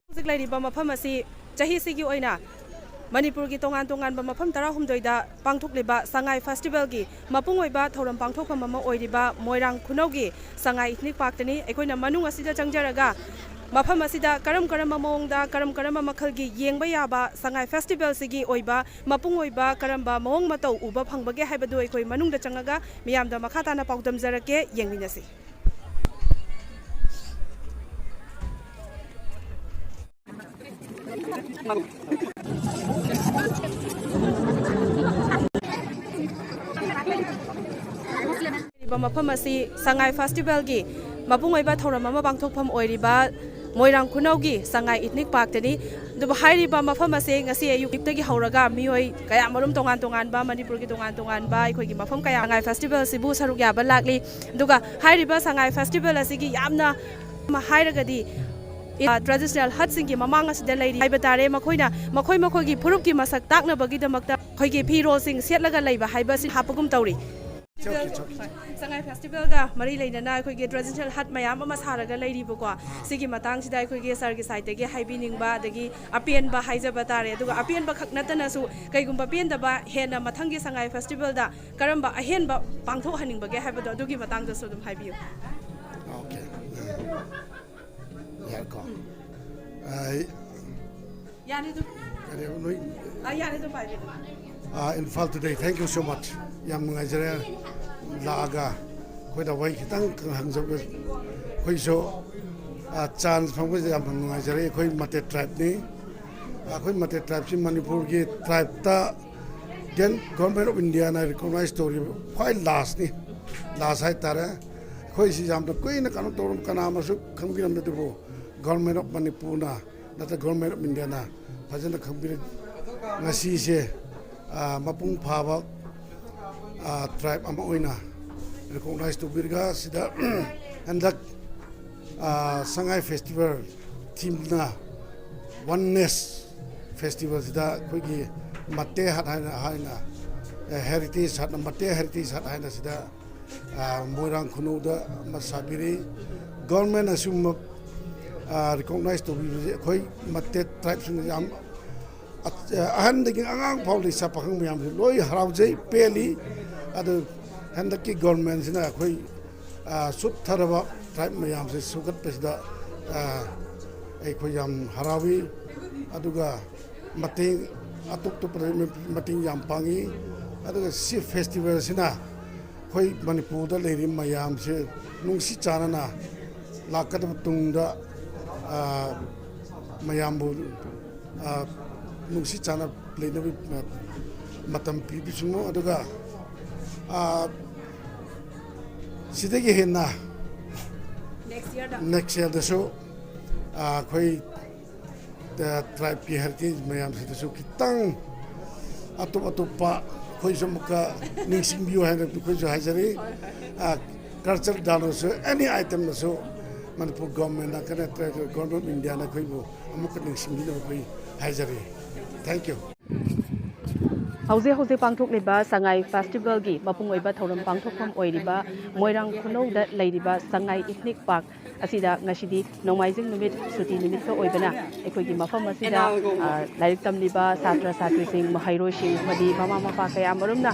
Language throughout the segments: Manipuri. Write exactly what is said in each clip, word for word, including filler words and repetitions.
ꯍꯧꯖꯤꯛ ꯂꯩꯔꯤꯕ ꯃꯐꯝ ꯑꯁꯤ ꯆꯍꯤꯁꯤꯒꯤ ꯑꯣꯏꯅ ꯃꯅꯤꯄꯨꯔꯒꯤ ꯇꯣꯉꯥꯟ ꯇꯣꯉꯥꯟꯕ ꯃꯐꯝ ꯇꯔꯥꯍꯨꯝꯗꯣꯏꯗ ꯄꯥꯡꯊꯣꯛꯂꯤꯕ ꯁꯉꯥꯏ ꯐꯦꯁꯇꯤꯚꯦꯜꯒꯤ ꯃꯄꯨꯡ ꯑꯣꯏꯕ ꯊꯧꯔꯝ ꯄꯥꯡꯊꯣꯛꯐꯝ ꯑꯃ ꯑꯣꯏꯔꯤꯕ ꯃꯣꯏꯔꯥꯡ ꯈꯨꯅꯧꯒꯤ ꯁꯉꯥꯏ ꯏꯊꯅꯤꯛ ꯄꯥꯔꯛꯇꯅꯤ꯫ ꯑꯩꯈꯣꯏꯅ ꯃꯅꯨꯡ ꯑꯁꯤꯗ ꯆꯪꯖꯔꯒ ꯃꯐꯝ ꯑꯁꯤꯗ ꯀꯔꯝ ꯀꯔꯝꯕ ꯃꯑꯣꯡꯗ, ꯀꯔꯝ ꯀꯔꯝꯕ ꯃꯈꯜꯒꯤ ꯌꯦꯡꯕ ꯌꯥꯕ ꯁꯉꯥꯏ ꯐꯦꯁꯇꯤꯚꯦꯜꯁꯤꯒꯤ ꯑꯣꯏꯕ ꯃꯄꯨꯡ ꯑꯣꯏꯕ ꯀꯔꯝꯕ ꯃꯑꯣꯡ ꯃꯇꯧ ꯎꯕ ꯐꯪꯕꯒꯦ ꯍꯥꯏꯕꯗꯨ ꯑꯩꯈꯣꯏ ꯃꯅꯨꯡꯗ ꯆꯪꯉꯒ ꯃꯤꯌꯥꯝꯗ ꯃꯈꯥ ꯇꯥꯅ ꯄꯥꯎꯗꯝꯖꯔꯛꯀꯦ, ꯌꯦꯡꯃꯤꯟꯅꯁꯤ꯫ ꯃꯐꯝ ꯑꯁꯤ ꯁꯉꯥꯏ ꯐꯦꯁꯇꯤꯚꯦꯜꯒꯤ ꯃꯄꯨꯡ ꯑꯣꯏꯕ ꯊꯧꯔꯝ ꯑꯃ ꯄꯥꯡꯊꯣꯛꯐꯝ ꯑꯣꯏꯔꯤꯕ ꯃꯣꯏꯔꯥꯡ ꯈꯨꯅꯧꯒꯤ ꯁꯉꯥꯏ ꯏꯊꯅꯤꯛ ꯄꯥꯔꯛꯇꯅꯤ꯫ ꯑꯗꯨꯕꯨ ꯍꯥꯏꯔꯤꯕ ꯃꯐꯝ ꯑꯁꯦ ꯉꯁꯤ ꯑꯌꯨꯛꯇꯒꯤ ꯍꯧꯔꯒ ꯃꯤꯑꯣꯏ ꯀꯌꯥꯃꯔꯨꯝ ꯇꯣꯉꯥꯟ ꯇꯣꯉꯥꯟꯕ, ꯃꯅꯤꯄꯨꯔꯒꯤ ꯇꯣꯉꯥꯟ ꯇꯣꯉꯥꯟꯕ ꯑꯩꯈꯣꯏꯒꯤ ꯃꯐꯝ ꯀꯌꯥ ꯁꯉꯥꯏ ꯐꯦꯁꯇꯤꯚꯦꯜ ꯑꯁꯤꯕꯨ ꯁꯔꯨꯛ ꯌꯥꯕ ꯂꯥꯛꯂꯤ꯫ ꯑꯗꯨꯒ ꯍꯥꯏꯔꯤꯕ ꯁꯉꯥꯏ ꯐꯦꯁꯇꯤꯚꯦꯜ ꯑꯁꯤꯒꯤ ꯌꯥꯝꯅ ꯑꯃ ꯍꯥꯏꯔꯒꯗꯤ ꯇ꯭ꯔꯦꯗꯤꯁꯅꯦꯜ ꯍꯠꯁꯤꯡꯒꯤ ꯃꯃꯥꯡ ꯑꯁꯤꯗ ꯂꯩꯔꯤ ꯍꯥꯏꯕ ꯇꯥꯔꯦ꯫ ꯃꯈꯣꯏꯅ ꯃꯈꯣꯏ ꯃꯈꯣꯏꯒꯤ ꯐꯨꯔꯨꯞꯀꯤ ꯃꯁꯛ ꯇꯥꯛꯅꯕꯒꯤꯗꯃꯛꯇ ꯑꯩꯈꯣꯏꯒꯤ ꯐꯤꯔꯣꯜꯁꯤꯡ ꯁꯦꯠꯂꯒ ꯂꯩꯕ ꯍꯥꯏꯕꯁꯤ ꯍꯥꯞꯄꯒꯨꯝ ꯇꯧꯔꯤ꯫ ꯁꯉꯥꯏ ꯐꯦꯁꯇꯤꯚꯦꯜꯒ ꯃꯔꯤ ꯂꯩꯅꯅ ꯑꯩꯈꯣꯏꯒꯤ ꯇ꯭ꯔꯦꯗꯤꯁꯅꯦꯜ ꯍꯠ ꯃꯌꯥꯝ ꯑꯃ ꯁꯥꯔꯒ ꯂꯩꯔꯤꯕꯀꯣ꯫ ꯁꯤꯒꯤ ꯃꯇꯥꯡꯁꯤꯗ ꯑꯩꯈꯣꯏꯒꯤ ꯁꯥꯔꯒꯤ ꯁꯥꯏꯠꯇꯒꯤ ꯍꯥꯏꯕꯤꯅꯤꯡꯕ, ꯑꯗꯒꯤ ꯑꯄꯦꯟꯕ ꯍꯥꯏꯖꯕ ꯇꯥꯔꯦ꯫ ꯑꯗꯨꯒ ꯑꯄꯦꯟꯕ ꯈꯛ ꯅꯠꯇꯅꯁꯨ ꯀꯩꯒꯨꯝꯕ ꯄꯦꯟꯗꯕ ꯍꯦꯟꯅ ꯃꯊꯪꯒꯤ ꯁꯉꯥꯏ ꯐꯦꯁꯇꯤꯚꯦꯜꯗ ꯀꯔꯝꯕ ꯑꯍꯦꯟꯕ ꯄꯥꯡꯊꯣꯛꯍꯟꯅꯤꯡꯕꯒꯦ ꯍꯥꯏꯕꯗꯣ ꯑꯗꯨꯒꯤ ꯃꯇꯥꯡꯗꯁꯨ ꯑꯗꯨꯝ ꯍꯥꯏꯕꯤꯌꯨ꯫ Okay. ꯌꯥꯔꯦꯀꯣ꯫ ꯑꯩ ꯌꯥꯅꯤ ꯑꯗꯨꯝ꯫ ꯀꯔꯤ ꯅꯣꯏ ꯑ, ꯌꯥꯅꯤ ꯑꯗꯨꯝ ꯄꯥꯏꯕꯤꯌꯨ꯫ ꯑꯥ, Imphal Today, thank you so much. ꯌꯥꯝ ꯅꯨꯡꯉꯥꯏꯖꯔꯦ ꯂꯥꯛꯑꯒ꯫ ꯑꯩꯈꯣꯏꯗ ꯋꯥꯍꯩ ꯈꯤꯇꯪ ꯍꯪꯖꯕ, ꯑꯩꯈꯣꯏꯁꯨ, ꯑꯥ, ꯆꯥꯟꯁ ꯐꯪꯕꯁꯦ ꯌꯥꯝ ꯅꯨꯡꯉꯥꯏꯖꯔꯦ꯫ ꯑꯩꯈꯣꯏ ꯃꯇꯦ ꯇ꯭ꯔꯥꯏꯕꯅꯤ꯫ ꯑꯩꯈꯣꯏ ꯃꯇꯦ ꯇ꯭ꯔꯥꯏꯕꯁꯤ ꯃꯅꯤꯄꯨꯔꯒꯤ ꯇ꯭ꯔꯥꯏꯕꯇ ꯗꯦꯟ ꯒꯣꯔꯃꯦꯟ ꯑꯣꯐ ꯏꯟꯗꯤꯌꯥꯅ ꯔꯤꯀꯣꯛꯅꯥꯏꯁ ꯇꯧꯔꯤꯕ ꯈ꯭ꯋꯥꯏ ꯂꯥꯁꯅꯤ, ꯂꯥꯁ ꯍꯥꯏꯇꯥꯔꯦ꯫ ꯑꯩꯈꯣꯏꯁꯤ ꯌꯥꯝꯅ ꯀꯨꯏꯅ ꯀꯩꯅꯣ ꯇꯧꯔꯝ, ꯀꯅꯥ ꯑꯃꯁꯨ ꯈꯪꯕꯤꯔꯝꯗꯦ, ꯑꯗꯨꯕꯨ ꯒꯣꯔꯃꯦꯟ ꯑꯣꯐ ꯃꯅꯤꯄꯨꯔꯅ ꯅꯠꯇ꯭ꯔꯒ ꯒꯣꯔꯃꯦꯟ ꯑꯣꯐ ꯏꯟꯗꯤꯌꯥꯅ ꯐꯖꯅ ꯈꯪꯕꯤꯔꯦ꯫ ꯉꯁꯤꯁꯦ, ꯑꯥ, ꯃꯄꯨꯡ ꯐꯥꯕ, ꯑꯥ, ꯇ꯭ꯔꯥꯏꯕ ꯑꯃ ꯑꯣꯏꯅ ꯔꯤꯀꯣꯛꯅꯥꯏꯁ ꯇꯧꯕꯤꯔꯒ ꯁꯤꯗ ꯍꯟꯗꯛ ꯁꯉꯥꯏ ꯐꯦꯁꯇꯤꯚꯦꯜ ꯊꯤꯝꯅ ꯋꯥꯟꯅꯦꯁ ꯐꯦꯁꯇꯤꯚꯦꯜꯁꯤꯗ ꯑꯩꯈꯣꯏꯒꯤ ꯃꯇꯦ ꯍꯠ ꯍꯥꯏꯅ ꯍꯥꯏꯅ ꯍꯦꯔꯤꯇꯦꯖ ꯍꯠ ꯃꯇꯦ ꯍꯦꯔꯤꯇꯦꯖ ꯍꯠ ꯍꯥꯏꯅ ꯁꯤꯗ ꯃꯣꯏꯔꯥꯡ ꯈꯨꯅꯧꯗ ꯑꯃ ꯁꯥꯕꯤꯔꯤ꯫ ꯒꯣꯔꯃꯦꯟꯅꯁꯨ ꯔꯤꯀꯣꯛꯅꯥꯏꯁ ꯇꯧꯕꯤꯕꯁꯦ ꯑꯩꯈꯣꯏ ꯃꯇꯦ ꯇ꯭ꯔꯥꯏꯕꯁꯤꯡꯅ ꯌꯥꯝ ꯑꯍꯟꯗꯒꯤ ꯑꯉꯥꯡ ꯐꯥꯎ ꯂꯩꯁꯥ ꯄꯥꯈꯪ ꯃꯌꯥꯝꯁꯨ ꯂꯣꯏ ꯍꯔꯥꯎꯖꯩ, ꯄꯦꯜꯂꯤ꯫ ꯑꯗꯨ ꯍꯟꯗꯛꯀꯤ ꯒꯣꯔꯃꯦꯟꯁꯤꯅ ꯑꯩꯈꯣꯏ ꯁꯨꯠꯊꯔꯕ ꯇ꯭ꯔꯥꯏꯕ ꯃꯌꯥꯝꯁꯦ ꯁꯨꯒꯠꯄꯁꯤꯗ ꯑꯩꯈꯣꯏ ꯌꯥꯝ ꯍꯔꯥꯎꯏ꯫ ꯑꯗꯨꯒ ꯃꯇꯦꯡ ꯑꯇꯣꯞ ꯑꯇꯣꯞꯄꯗ ꯃꯇꯦꯡ ꯌꯥꯝ ꯄꯥꯡꯉꯤ꯫ ꯑꯗꯨꯒ ꯁꯤ ꯐꯦꯁꯇꯤꯚꯦꯜꯁꯤꯅ ꯑꯩꯈꯣꯏ ꯃꯅꯤꯄꯨꯔꯗ ꯂꯩꯔꯤꯕ ꯃꯌꯥꯝꯁꯦ ꯅꯨꯡꯁꯤ ꯆꯥꯟꯅꯅ ꯂꯥꯛꯀꯗꯕ ꯇꯨꯡꯗ ꯃꯌꯥꯝꯕꯨ ꯅꯨꯡꯁꯤ ꯆꯥꯟꯅ ꯂꯩꯅꯕ ꯃꯇꯝ ꯄꯤꯕꯤꯁꯅꯨ꯫ ꯑꯗꯨꯒ ꯁꯤꯗꯒꯤ ꯍꯦꯟꯅ ꯅꯦꯛꯁ ꯌꯔꯗꯁꯨ ꯑꯩꯈꯣꯏ ꯇ꯭ꯔꯥꯏꯕꯀꯤ ꯍꯦꯔꯤꯇꯦꯖ ꯃꯌꯥꯝꯁꯤꯗꯁꯨ ꯈꯤꯇꯪ ꯑꯇꯣꯞ ꯑꯇꯣꯞꯄ ꯑꯩꯈꯣꯏꯁꯨ ꯑꯃꯨꯛꯀ ꯅꯤꯡꯁꯤꯡꯕꯤꯌꯨ ꯍꯥꯏꯅ ꯑꯩꯈꯣꯏꯁꯨ ꯍꯥꯏꯖꯔꯤ꯫ ꯀꯜꯆꯔ ꯗꯥꯟꯁꯨ ꯑꯦꯅꯤ ꯑꯥꯏꯇꯝꯗꯁꯨ ꯃꯅꯤꯄꯨꯔ ꯒꯣꯔꯃꯦꯟꯅ ꯅꯠꯇ꯭ꯔꯒ ꯒꯣꯔꯃꯦꯟ ꯑꯣꯐ ꯏꯟꯗꯤꯌꯥꯅ ꯑꯩꯈꯣꯏꯕꯨ ꯑꯃꯨꯛꯀ ꯅꯤꯡꯁꯤꯡꯕꯤꯅꯕ ꯑꯩꯈꯣꯏ ꯍꯥꯏꯖꯔꯤ꯫ Thank you꯫ ꯍꯧꯖꯤꯛ ꯍꯧꯖꯤꯛ ꯄꯥꯡꯊꯣꯛꯂꯤꯕ ꯁꯉꯥꯏ ꯐꯦꯁꯇꯤꯚꯦꯜꯒꯤ ꯃꯄꯨꯡ ꯑꯣꯏꯕ ꯊꯧꯔꯝ ꯄꯥꯡꯊꯣꯛꯐꯝ ꯑꯣꯏꯔꯤꯕ ꯃꯣꯏꯔꯥꯡ ꯈꯨꯅꯧꯗ ꯂꯩꯔꯤꯕ ꯁꯉꯥꯏ ꯏꯊꯅꯤꯛ ꯄꯥꯔꯛ ꯑꯁꯤꯗ ꯉꯁꯤꯗꯤ ꯅꯣꯡꯃꯥꯏꯖꯤꯡ ꯅꯨꯃꯤꯠ ꯁꯨꯇꯤ ꯅꯨꯃꯤꯠꯀ ꯑꯣꯏꯕꯅ ꯑꯩꯈꯣꯏꯒꯤ ꯃꯐꯝ ꯑꯁꯤꯗ ꯂꯥꯏꯔꯤꯛ ꯇꯝꯂꯤꯕ ꯁꯥꯇ꯭ꯔ ꯁꯥꯇ꯭ꯔꯤꯁꯤꯡ, ꯃꯍꯩꯔꯣꯏꯁꯤꯡ ꯑꯃꯗꯤ ꯃꯃꯥ ꯃꯄꯥ ꯀꯌꯥ ꯑꯃꯔꯣꯝꯅ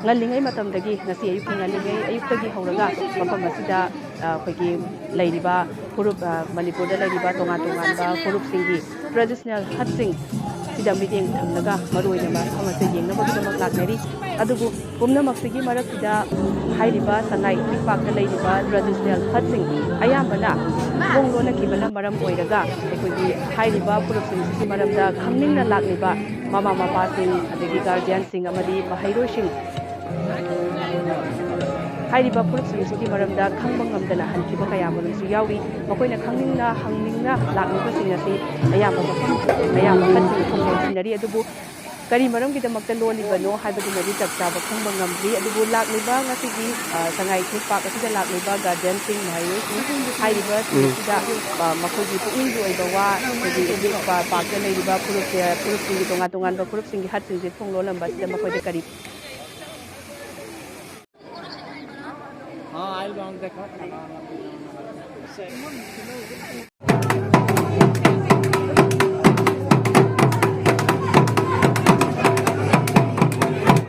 ꯉꯜꯂꯤꯉꯩ ꯃꯇꯝꯗꯒꯤ, ꯉꯁꯤ ꯑꯌꯨꯛꯀꯤ ꯉꯜꯂꯤꯉꯩ ꯑꯌꯨꯛꯇꯒꯤ ꯍꯧꯔꯒ ꯃꯐꯝ ꯑꯁꯤꯗ ꯑꯩꯈꯣꯏꯒꯤ ꯂꯩꯔꯤꯕ ꯐꯨꯔꯨꯞ, ꯃꯅꯤꯄꯨꯔꯗ ꯂꯩꯔꯤꯕ ꯇꯣꯉꯥꯟ ꯇꯣꯉꯥꯟꯕ ꯐꯨꯔꯨꯞꯁꯤꯡꯒꯤ ꯇ꯭ꯔꯦꯗꯤꯁꯅꯦꯜ ꯍꯠꯁꯤꯡ ꯁꯤꯗ ꯃꯤꯠꯌꯦꯡ ꯊꯝꯂꯒ ꯃꯔꯨꯑꯣꯏꯅ ꯃꯐꯝ ꯑꯁꯤ ꯌꯦꯡꯅꯕꯒꯤꯗꯃꯛ ꯂꯥꯛꯅꯔꯤ꯫ ꯑꯗꯨꯕꯨ ꯄꯨꯝꯅꯃꯛꯁꯤꯒꯤ ꯃꯔꯛꯁꯤꯗ ꯍꯥꯏꯔꯤꯕ ꯁꯉꯥꯏ ꯏꯊꯅꯤꯛ ꯄꯥꯔꯛꯇ ꯂꯩꯔꯤꯕ ꯇ꯭ꯔꯦꯗꯤꯁꯅꯦꯜ ꯍꯠꯁꯤꯡ ꯑꯌꯥꯝꯕꯅ ꯊꯣꯡ ꯂꯣꯟꯅꯈꯤꯕꯅ ꯃꯔꯝ ꯑꯣꯏꯔꯒ ꯑꯩꯈꯣꯏꯒꯤ ꯍꯥꯏꯔꯤꯕ ꯐꯨꯔꯨꯞꯁꯤꯡꯁꯤꯒꯤ ꯃꯔꯝꯗ ꯈꯪꯅꯤꯡꯅ ꯂꯥꯛꯂꯤꯕ ꯃꯃꯥ ꯃꯄꯥꯁꯤꯡ, ꯑꯗꯒꯤ ꯒꯥꯔꯖꯤꯌꯥꯟꯁꯤꯡ ꯑꯃꯗꯤ ꯃꯍꯩꯔꯣꯏꯁꯤꯡ ꯍꯥꯏꯔꯤꯕ ꯐꯨꯔꯨꯞꯁꯤꯡꯁꯤꯒꯤ ꯃꯔꯝꯗ ꯈꯪꯕ ꯉꯝꯗꯅ ꯍꯟꯈꯤꯕ ꯀꯌꯥ ꯑꯃꯔꯣꯝꯁꯨ ꯌꯥꯎꯔꯤ꯫ ꯃꯈꯣꯏꯅ ꯈꯪꯅꯤꯡꯅ ꯍꯪꯅꯤꯡꯅ ꯂꯥꯛꯂꯤꯕꯁꯤꯡ ꯑꯁꯤ ꯑꯌꯥꯝꯕ ꯃꯐꯝ, ꯑꯌꯥꯝꯕ ꯈꯟꯁꯤꯡ ꯈꯣꯡ ꯂꯣꯟꯁꯤꯟꯅꯔꯤ꯫ ꯑꯗꯨꯕꯨ ꯀꯔꯤ ꯃꯔꯝꯒꯤꯗꯃꯛꯇ ꯂꯣꯜꯂꯤꯕꯅꯣ ꯍꯥꯏꯕꯗꯨꯃꯗꯤ ꯆꯞ ꯆꯥꯕ ꯈꯪꯕ ꯉꯝꯗ꯭ꯔꯤ꯫ ꯑꯗꯨꯕꯨ ꯂꯥꯛꯂꯤꯕ ꯉꯁꯤꯒꯤ, ꯑ, ꯁꯉꯥꯏ ꯏꯊꯅꯤꯛ ꯄꯥꯔꯛ ꯑꯁꯤꯗ ꯂꯥꯛꯂꯤꯕ ꯒꯥꯔꯗꯦꯟꯁꯤꯡ, ꯃꯍꯩꯔꯣꯏꯁꯤꯡ ꯍꯥꯏꯔꯤꯕ ꯎꯝ꯫ ꯁꯤꯡ ꯑꯁꯤꯗ, ꯑ, ꯃꯈꯣꯏꯒꯤ ꯄꯨꯛꯅꯤꯡꯒꯤ ꯑꯣꯏꯕ ꯋꯥ, ꯑꯩꯈꯣꯏꯒꯤ ꯏꯊꯅꯤꯛ ꯄꯥ-, ꯄꯥꯔꯛꯇ ꯂꯩꯔꯤꯕ ꯐꯨꯔꯨꯞꯁꯦ, ꯐꯨꯔꯨꯞꯁꯤꯡꯒꯤ, ꯇꯣꯉꯥꯟ ꯇꯣꯉꯥꯟꯕ ꯐꯨꯔꯨꯞꯁꯤꯡꯒꯤ ꯍꯠꯁꯤꯡꯁꯦ ꯊꯣꯡ ꯂꯣꯜꯂꯝꯕ ꯑꯁꯤꯗ ꯃꯈꯣꯏꯗ ꯀꯔꯤ हाँ, आइल बा, हम देखत ना।